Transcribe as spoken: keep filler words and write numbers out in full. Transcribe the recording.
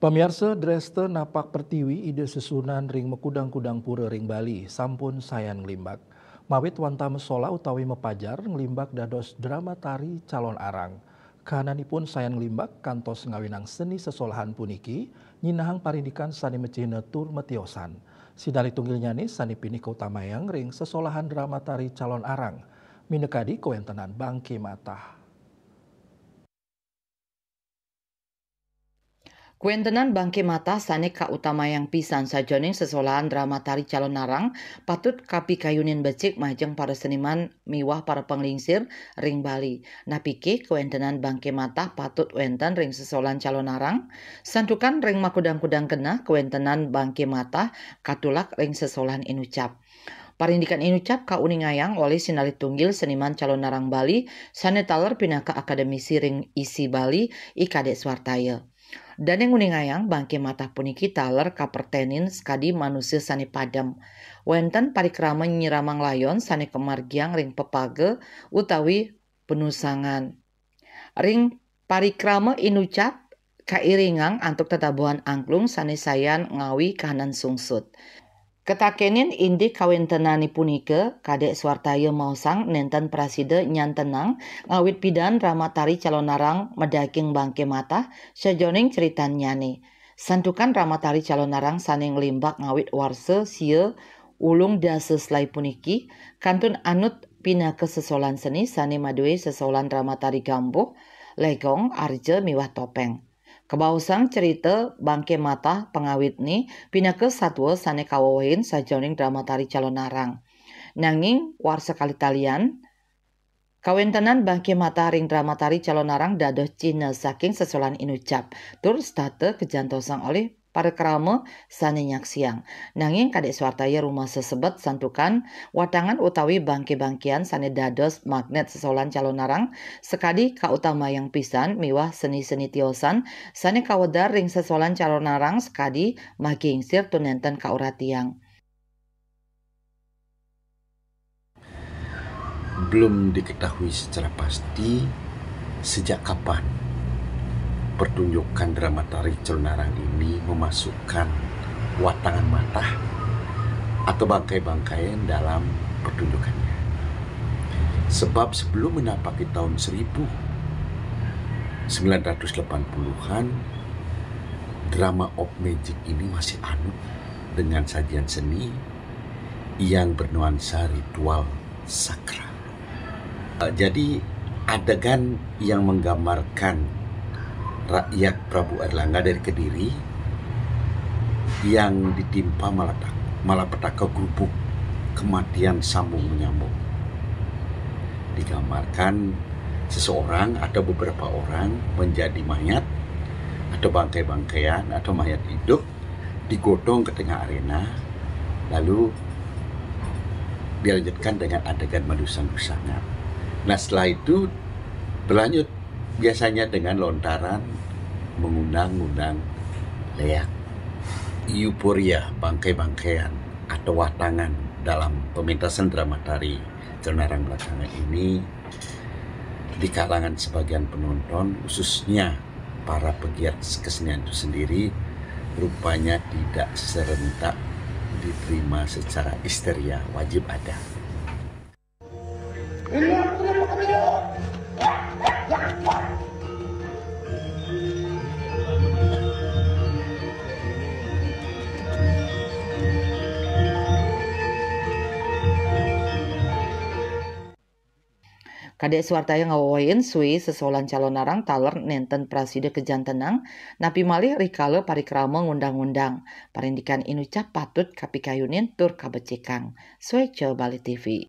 Pamiarsa, Dresta Napak Pertiwi Ida Sesuhunan ring makudang-kudang pura ring Bali sampun sayan nglimbak. Mawit wantah masolah utawi mapajar, nglimbak dados drama tari Calonarang. Kahananipun sayan nglimbak kantos ngawinang seni sesolahan puniki, nyinahang parindikan sane macihna tur matiosan. Sinalih tunggilnyane sane pinih kautamayang ring sesolahan drama tari Calonarang, minakadi kawentenan bangke matah. Kawentenan bangke matah sane kautamayang pisan sajeroning sesolahan drama tari Calonarang patut kapikayunin becik majeng para seniman miwah para panglingsir ring Bali. Napike kawentenan bangke matah patut wenten ring sesolahan Calonarang? Santukan ring makudang-kudang genah kawentenan bangke matah katulak ring sesolahan inucap. Parindikan inucap kauningayang olih sinalih tunggil seniman Calonarang Bali sane taler pinaka akademisi ring I S I Bali, I Kadek Swartaya. Dane nguningayang bangke matah puniki taler kapertenin sakadi manusa sane padem. Wenten parikrama nyiramang layon sane kamargiang ring pepaga utawi panusangan. Ring parikrama inucap kairingang antuk tatabuhan angklung sane sayan ngawi kahanan sungsut. Katakenin indik kawentenane punika, Kadek Swartaya maosang nenten prasida nyantenang ngawit pidan drama tari Calonarang madaging bangke matah sajeroning critannyane. Santukan drama tari Calonarang sane nglimbak ngawit warsa sia ulung dasa selai puniki kantun anut pinaka sesolahan seni sane madue sesolahan drama tari gambuh, legong, arja miwah topeng. Kabaosang crita bangke matah pangawitne pinaka satua sane kawewehin sajeroning drama tari Calonarang. Nanging warsa kalih talian, kawentenan bangke matah ring drama tari Calonarang dados cihna saking sesolahan inucap, tur setata kajantosang olih parikrama sane nyaksiang. Nanging Kadek Swartaya rumasa sebet santukan watangan utawi bangke-bangkean sane dados magnet sesolahan Calonarang sakadi kautamayang pisan miwah seni-seni tiosan sane kawedar ring sesolahan Calonarang sakadi magingsir tur nenten kauratiang. Belum diketahui secara pasti sejak kapan pertunjukan drama tari Calonarang ini memasukkan watangan matah atau bangkai-bangkaian dalam pertunjukannya. Sebab sebelum menapaki tahun seribu sembilan ratus delapan puluhan, drama of magic ini masih anut dengan sajian seni yang bernuansa ritual sakral. Jadi, adegan yang menggambarkan rakyat Prabu Erlangga dari Kediri yang ditimpa malata-, malapetaka gubuk kematian sambung menyambung. Digambarkan seseorang atau beberapa orang menjadi mayat atau bangkai-bangkaian atau mayat hidup digotong ke tengah arena, lalu dilanjutkan dengan adegan madusan-dusanan. Nah, setelah itu berlanjut biasanya dengan lontaran mengundang-undang leak. Euforia bangkai-bangkaian atau watangan dalam pementasan drama tari Calonarang belakangan ini di kalangan sebagian penonton, khususnya para pegiat kesenian itu sendiri, rupanya tidak serentak diterima secara histeria, wajib ada. Kadek Swartaya ngawewehin sue sesolahan Calonarang taler nenten prasida kajantenang, napi malih rikala parikrama ngundang-undang. Parindikan inucap patut kapikayunin tur kabecikang. Sueca Bali T V.